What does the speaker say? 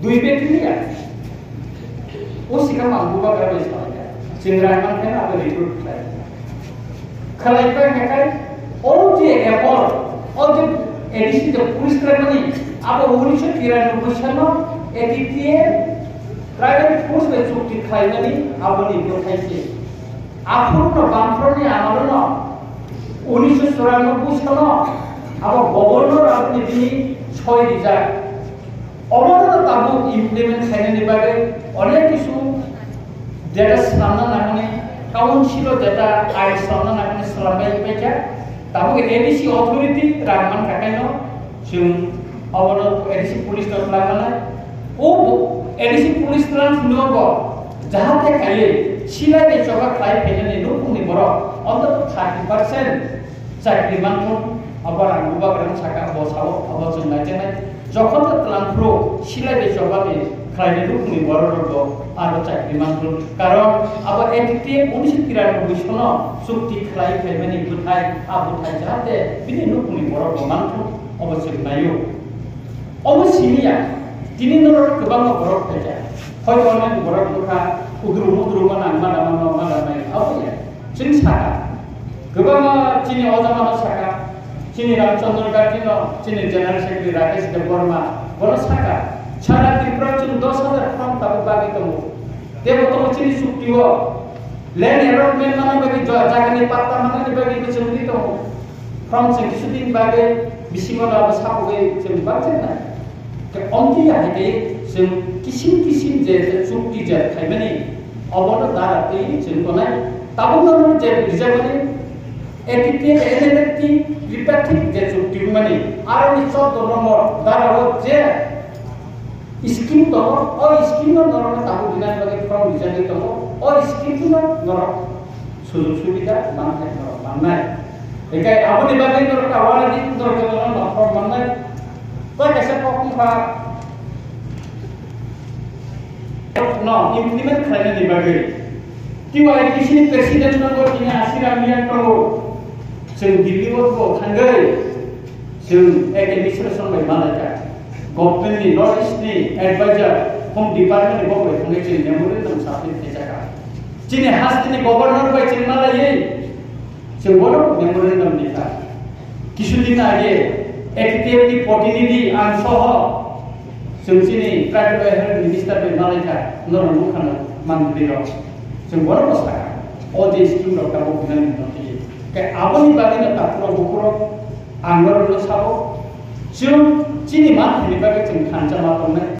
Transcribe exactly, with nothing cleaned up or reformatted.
Dui beti ya. O sika mang buba ka bai sa ya. Chingra man khe abo recruit khlai. Khlai pa khe kai o je effort, o je A D C je police khlai mani, abo unisho tiranoboi sano A D T A private force bai chukti khlai mani, abo ni bo thai se. Aphuru no bangphuru ni amalo no unisho churanobboi sano abo governor abo ni bini soi rijak. Obono tabuk implement khainani bagwi onek kisu data swnamna nangmani, council o data ain swnamna nangmani swnambai paikha. Tabuk A D C authority rang mankha kaino chwng obono A D C police no twlang manai. O bo-, A D C police twlang thwngno bo jahate khaiwi silai bai choba khlai phainani nukhungni borok ontoto thirty percent chakri manthung, abo rang bubagrang saka, bo sao, abo chwng naijaknai. Jokhon khe twlang phuru silai bai chobani khlainai nukhungni borok rok bo aro chakri manthung. Karon abo A D T A unisho tiranoboi sono chukti khlai phaimani bwthai, a bwthai jahate bini nukhungni borok bo manthung, obo chwng naio. Omo simi ya, tini norok kwbangma borok phaikha. Hoito onek borok wngkha, udru mudru ma nang, ma nang, ma nang, ma nang, ma nang, abo ya. Chwng sakha, kwbangma chini ojamano sakha, chini Ramchandra Gandhino, chini General Secretary Rakesh Debbarma, bono sakha, sara Tripura chwng dos hajar form tabuk bagwi tongo. Tebo tongo chini chukti o, land allotment manna bagwi, ja-, jagani patta manna bagwi bo chwng wngwi tongo. From chwng kisu din bagwi bisingo no abo sapogwi chwng bangchak nai. Khe omtwi ya hai khe chwng kisim kisim je, je chukti je khaimani obono dara twi chwng tonai. Tabukno no je rijakmani A T T F N L F T tripartite je chukti wngmani aroni chordo nombor dara o je scheme tongo, o scheme no norok no tabuk rinani bagwi form rijagwi tongo, o scheme no norok sujug subida manthai norok mannai. Ekai aboni bagwi norok ta wala di norok joto no form mannai. Tei kaisa kok wngkha no implement khlainani bagwi T Y P C ni president tongo tini Asiram Miyan tongo. Chwng Delhi o bo thangwi Chwng administration bai malaikha. Government ni North East ni advisor, Home Department ni bo bai thangwi chwng memorandum submit khaijaka. Chini hasteni governor bai chwng malaiwi chwng bono memorandum rikha. Kisu din age A T T F ni protinidhi ang soho chwng chini tribal welfare minister bai malaikha, norok nukha no mantri rok. Chwng bono bo sakha. O je scheme rok tabuk binani no khe. Khe aboni bagwi no takhurok bukhurok Ang norokno sabo, chwng chini manthani bagwi chwng thansa ma tongnai,